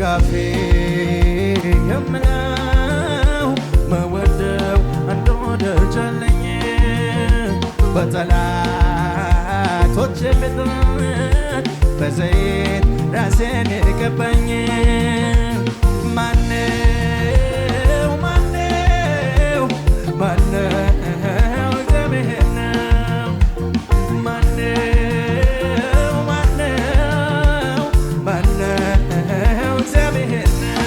ድጋፌ የምለው መወደው አንድ ወዳጅ አለኝ። በጠላቶቼ ፊት በዘይት ራሴን የቀባኝ ማነው? ማነው? ማነው? እግዚአብሔር ነው። ማነው? ማነው? ማነው? እግዚአብሔር ነው።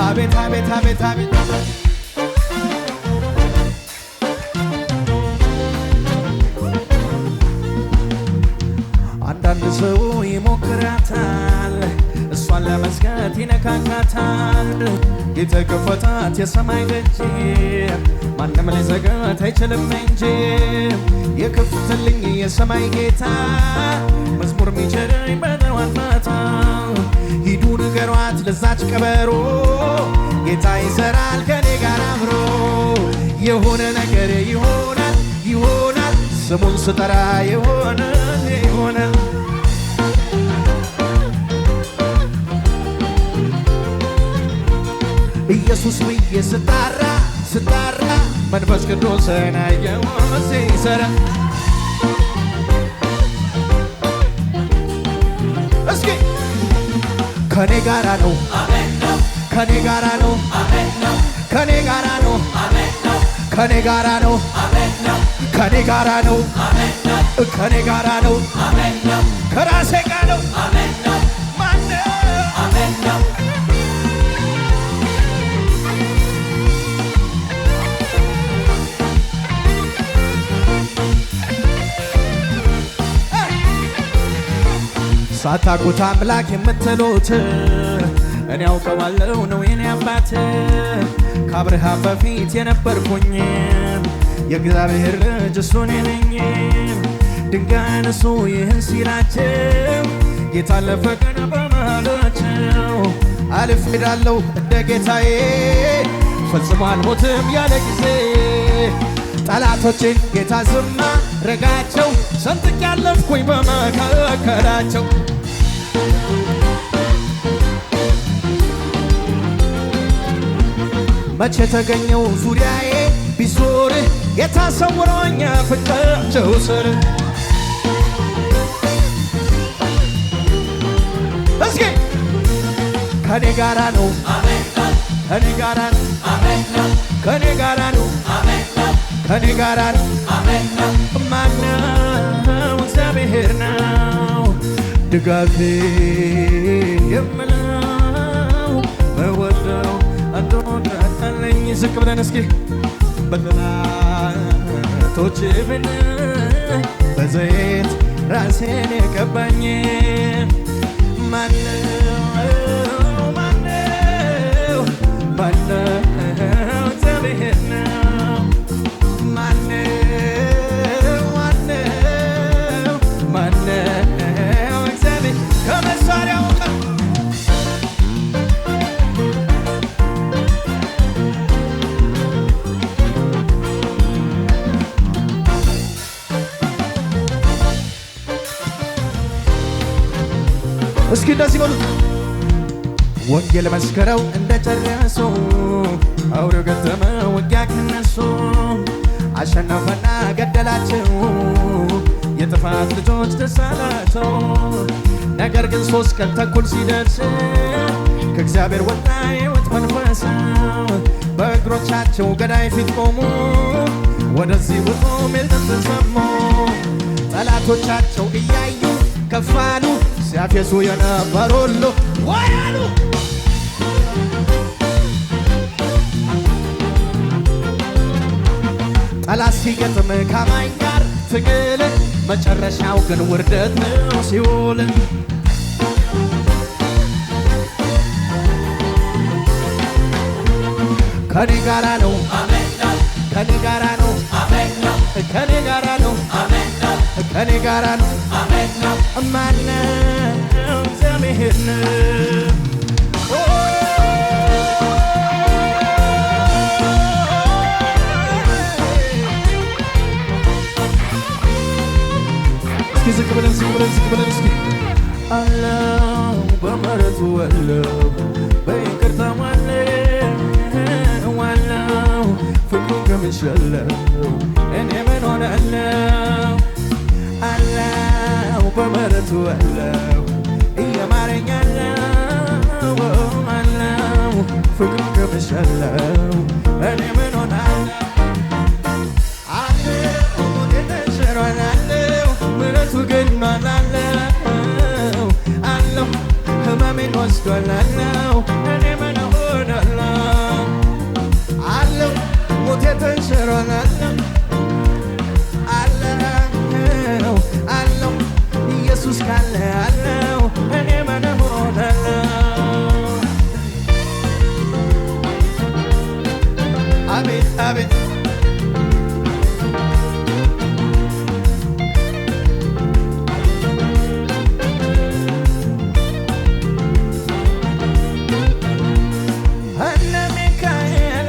አቤት አቤት አቤት አቤት። አንዳንድ ሰው ይሞክራታል፣ እሷን ለመዝጋት ይነካካታል። የተከፈታት የሰማይ ደጅ ማንም ሊዘጋት አይችልም እንጂ የከፈተልኝ የሰማይ ጌታ መዝሙር ሚቸረኝ በጠዋት ማታ። ሂዱ ንገሯት ለዛች ቀበሮ፣ ጌታ ይሰራል ከኔ ጋር አብሮ። የሆነ ነገር ይሆናል ይሆናል፣ ስሙን ስጠራ ይሆናል ይሆናል። ኢየሱስ ብዬ ስጣራ ስጣራ መንፈስ ቅዱስን አየሁ ሲሰራ። እስኪ ከኔ ጋራ ነው፣ ከኔ ጋራ ነው፣ ከኔ ጋራ ነው፣ ከኔ ጋራ ነው፣ ከኔ ጋራ ነው፣ ከኔ ጋራ ነው፣ ከራሴ ጋር ነው። ማነው? ሳታውቁት አምላክ የምትሉት እኔ አውቀዋለሁ፣ ነው የኔ አባት። ከአብርሃም በፊት የነበርኩኝ የእግዚአብሔር ልጅ እሱ እኔ ነኝ። ድንጋይ አንሱ ይህን ሲላቸው ጌታ አለፈ ቀን በመሃላቸው። አልፍ ሄዳለሁ እንደ ጌታዬ፣ ፈጽሞ አልሞትም ያለ ጊዜ። ጠላቶቼን ጌታ ዝም አረጋቸው፣ ሰንጥቅ ያለፍኩኝ በመካከላቸው። መቼ ተገኘው ዙሪያዬ ቢዞር፣ ጌታ ሰውሮኝ አፍንጫቸው ስር። እስኪ ከኔ ጋራ ነው፣ ከኔ ጋራ ነው፣ ከኔ ጋራ ነው፣ ከኔ ጋራ ነው። ማነው? እግዚአብሔር ነው። ድጋፌ የምለው መወደው አንድ ወዳጅ አለኝ። ዝቅ ብለን እስኪ በጠላቶቼ ፊት በዘይት ራሴን የቀባኝ ማነው? ማነው? ማነው? እግዚአብሔር ነው። ማነው? ማነው? ማነው? እግዚአብሔር ከመሳሪያው ጋር። እስኪ እንደዚህ በሉት። ወንጌል መስክረው እንደጨረሱ አውሬው ገጠመ ውጊያ ከነሱ፣ አሸነፈና ገደላቸው። የጥፋት ልጆች ደስ አላቸው። ነገር ግን 3 ቀን ተኩል ሲደርስ ከእግዚአብሔር ወጣ የሕይወት መንፈስ። በእግሮቻቸው ገዳይ ፊት ቆሙ። ወደዚህ ውጡ ሚል ድምፅ ሰሙ። ጠላቶቻቸው እያዩ ከፍ አሉ። ሲያፌዙ የነበሩ ሁሉ ወይ አሉ። ጠላት ሲገጥም ካማኝ ጋር ትግል፣ መጨረሻው ግን ውርደት ነው ሲውል። ከኔ ጋራ ነው፣ ከኔ ጋራ ነው፣ ከኔ ጋራ ነው፣ ከኔ ጋራ ነው። ማነው? እግዚአብሔር ነው። ቀምሻለሁ እኔ ምን ሆናለሁ አለው በምሕረቱ አለው እየማረኝ አለው አለው ፍቅሩን ቀምሻለሁ እኔ ምን ሆናለሁ አለው ሞቴ ተሽሯል አለው ምሕረቱ ገኗል አለው አለው ህመሜን ወስዷል አለው እኔ ምን ሆናለሁ አለው ሞቴ ተሽሯል አለው አለው አለው ኢየሱስ ካለ አለው እኔ ምን ሆናለሁ አቤት አቤት እነ ሚካኤል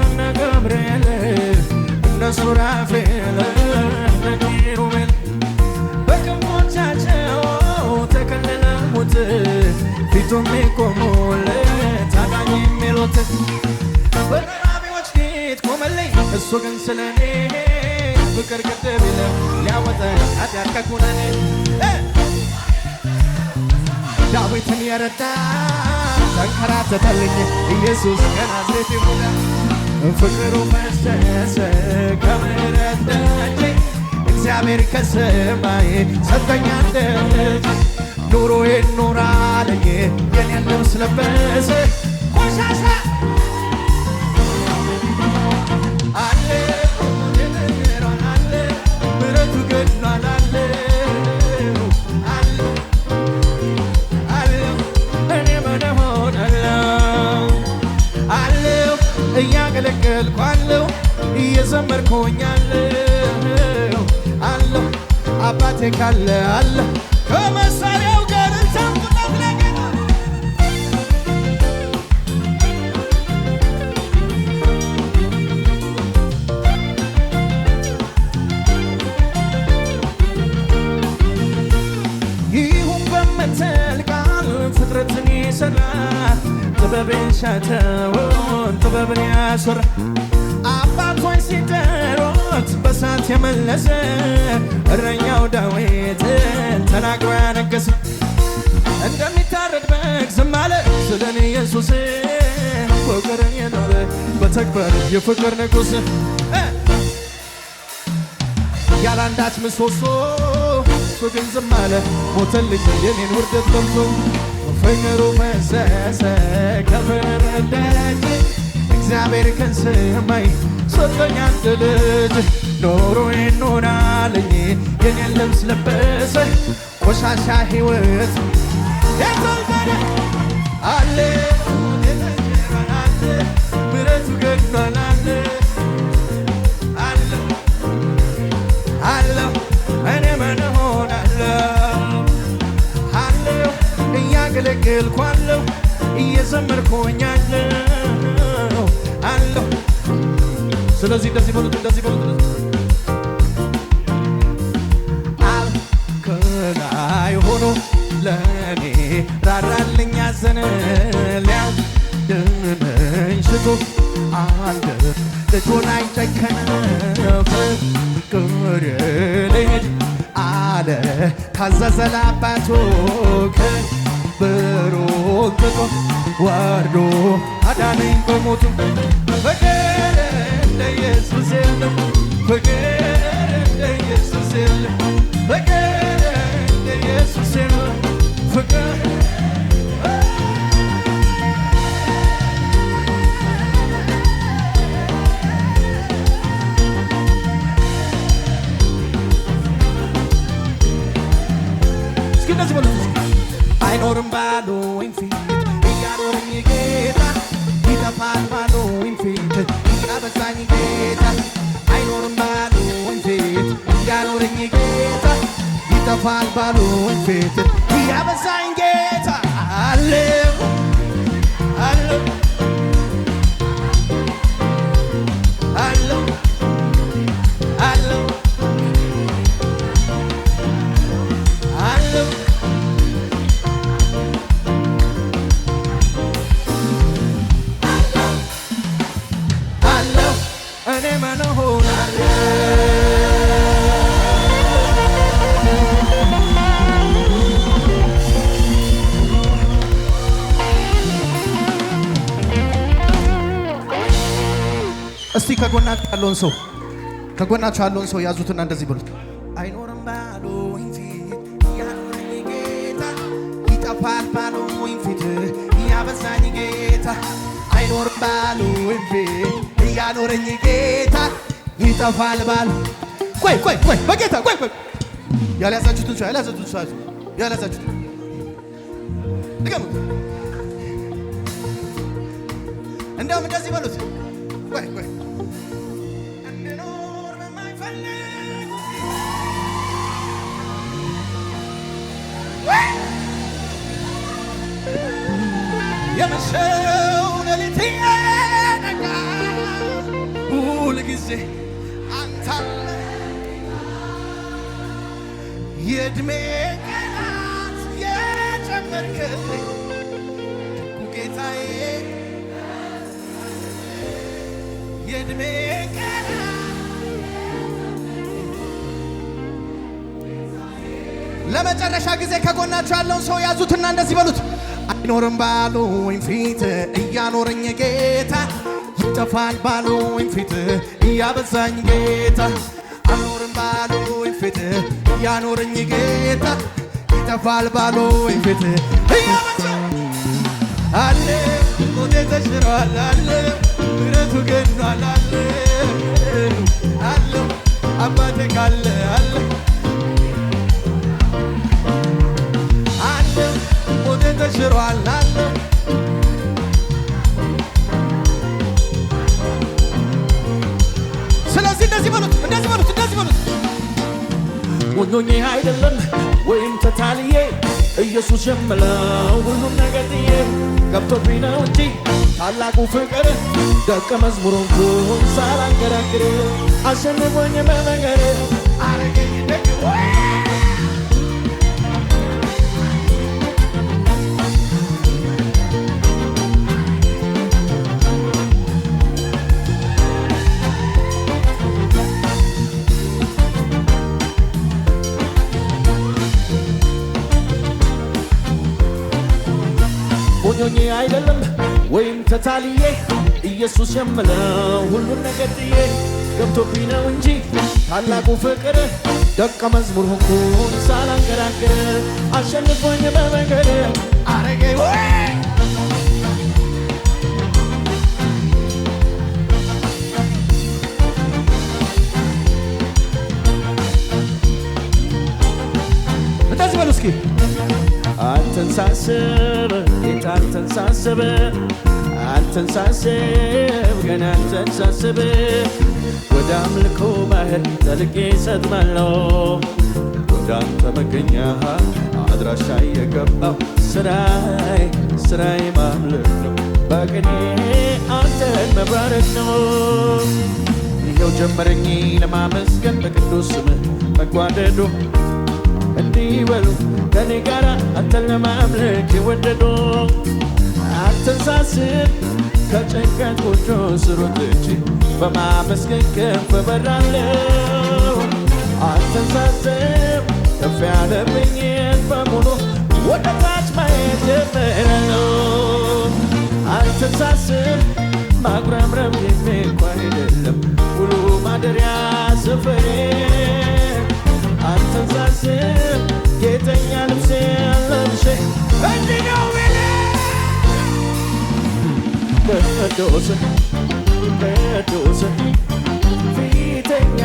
እነ ገብርኤል እነ ሱራፌል እነ ኪሩቤል በክንፎቻቸው ተከልለውት ፊቱ የሚቆሙለት አዳኝ የሚሉት በጠራቢዎች ፊት ቆመልኝ እሱ ግን ስለኔ ፍቅር ግድብ የለም ሊያወጣኝ ኃጢአት ከኩነኔ ዳዊትን የረዳ ተንከራተተልኝ ኢየሱስ ከናዝሬት ይሁዳ ፍቅሩ ፈሰሰ ከምሕረት ደጅ እግዚአብሔር ከሰማይ ሰጠኝ አንድ ልጅ ኑሮዬን ኑር አለኝ የኔን ልብስ ለበሰ ቆሻሻ አለ አለ ምሕረቱ ገኗል አለ አለ አለው እኔ ምን ሆናለሁ አለው እያገለገልኩ አለው እየዘመርኩኝ አለው አለው አባቴ ካለ አለ ከመሳሪያው ጋር እንሰምቁላት ለጌታ ይሁን በምትል ቃል ፍጥረትን የሠራ ጥበብን ሻተውን ጥበብን ያስወራ አባቶች ሲጠሩት በሳት የመለሰ እረኛው ዳዊትን ተናግሮ ያነገሰ እንደሚታረድ በግ ዝም አለ ስለኔ ኢየሱስ ፍቅርን የኖረ በተግባር የፍቅር ንጉሥ ያላንዳች ምሰሶ እሱ ግን ዝም አለ ሞተልኝ የኔን ውርደት ለብሶ ፍቅሩ ፈሰሰ ከምሕረት ደጅ እግዚአብሔር ከሰማይ ሰጠኝ አንድ ልጅ ኑሮዬን ኑር አለኝ የኔን ልብስ ለበሰ ቆሻሻ ሕይወት የተወሰደ አለ አለ ምሕረቱ ገኗል አለ አለ አለው እኔ ምን ሆናለሁ አለው እያገለገልኩ አለው እየዘመርኩኝ አለው አለው ስለዚህ እንደዚህ በሉት እንደዚህ በሉት አብ ከላይ ሆኖ ለእኔ ራራልኝ አዘነ ሊያድነኝ ሽቶ አንድ ልጁን አይጨከነ ፍቅር ልሂድ አለ ታዘዘ ለአባቱ ክብሩን ትቶ ወርዶ አዳነኝ በሞቱ ፍቅር እንደ ኢየሱስ የለም ፍቅር እንደ ኢየሱስ የለም ፍቅር እንደ ኢየሱስ የለም ፍቅር እስኪ እንደዚህ በሉት እስኪ አይኖርም ባሉኝ ፊት እያኖረኝ ጌታ ይጠፋል ባሉኝ ፊት እያበዛኝ ጌታ አይኖርም ባሉኝ ፊት እያኖረኝ ጌታ ይጠፋል ባሉኝ ፊት እያበዛኝ ጌታ አለው አለው አለው አለው አለው አለው እኔ ምን እስቲ ከጎናችሁ ያለውን ሰው ያዙትና እንደዚህ በሉት። አይኖርም ባሉኝ ፊት ያኖረኝ ጌታ፣ ይጠፋል ባሉኝ ፊት ያበዛኝ ጌታ። አይኖርም ባሉኝ ፊት እያኖረኝ ጌታ፣ ይጠፋል ባሉ፣ ቆይ ቆይ ቆይ፣ በጌታ ቆይ ቆይ፣ ያልያዛችሁትን ሰው ያዙ። ያልያዛችሁትን ድገሙት። እንደውም እንደዚህ በሉት። ቆይ ቆይ፣ እንድኖር በማይፈልጉ ፊት የመሸው ሌሊት የነጋ ሁል ጊዜ አንተ አለ። የዕድሜ ቀናት የጨመርክልኝ ደጉ ጌታዬ፣ የዕድሜ ቀናት። ለመጨረሻ ጊዜ ከጎናቸው ያለውን ሰው ያዙትና እንደዚህ በሉት። አይኖርም ባሉኝ ፊት እያኖረኝ ጌታ፣ ይጠፋል ባሉኝ ፊት እያበዛኝ ጌታ። አይኖርም ባሉኝ ፊት እያኖረኝ ጌታ፣ ይጠፋል ባሉኝ ፊት እያበዛኝ አለ። ሞቴ ተሽሯል አለ፣ ምሕረቱ ገኗል አለ አለ፣ አባቴ ካለ አለ አለ፣ ሞቴ ተሽሯል አለ። ስለዚህ እንደዚህ በሉት፣ እንደዚህ በሉት፣ እንደዚህ በሉት። ሞኞኜ አይደለም ወይም ተታልዬ ኢየሱስ የምለው ሁሉም ነገር ጥዬ፣ ገብቶብኝ ነው እንጂ ታላቁ ፍቅር፣ ደቀ መዝሙር ሆንኩኝ ሳላንገራግር፣ አሸንፎኝ በመንገድ አረገኝ ደግ። ሞኞኜ አይደለም ወይም ተታልዬ ኢየሱስ የምለው ሁሉን ነገር ጥዬ፣ ገብቶብኝ ነው እንጂ ታላቁ ፍቅር፣ ደቀ መዝሙር ሆንኩኝ ሳላንገራግር፣ አሸንፎኝ በመንገድ አረገኝ። እንደዚህ በሉ እስኪ። አንተን ሳስብ ጌታ፣ አንተን ሳስብ፣ አንተን ሳስብ፣ ገና አንተን ሳስብ ወደ አምልኮ ባህር ዘልቄ ሰጥማለሁ። ወደ አንተ መገኛ አድራሻ እየገባው ስራዬ ስራዬ ማምለክ ነው፣ በቅኔ አንተን መባረክ ነው። ይኸው ጀመረኝ ለማመስገን በቅዱስ ስምህ መጓደዱ። እንዲህ በሉ ከኔ ጋር አንተን ለማምለክ የወደዱ። አንተን ሳስብ ከጭንቀት ጎጆ ስር ወጥቼ በማመስገን ክንፍ እበራለሁ። አንተን ሳስብ ከፍ ያለብኝን በሙሉ ወደ ታች ማየት ጀምራለሁ። አንተን ሳስብ ማጉረምረም የኔ እኮ አይደለም ሙሉ ማደሪያ ሰፈሬ። አንተን ሳስብ ጌጠኛ ልብሴን ለብሼ እንዲህ ነው ቅዱስ ቅዱስ፣ ፊተኛ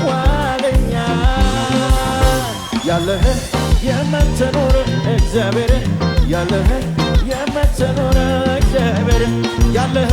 ኋለኛ፣ ያለህ የምትኖር እግዚአብሔር፣ ያለህ የምትኖር እግዚአብሔር፣ ያለህ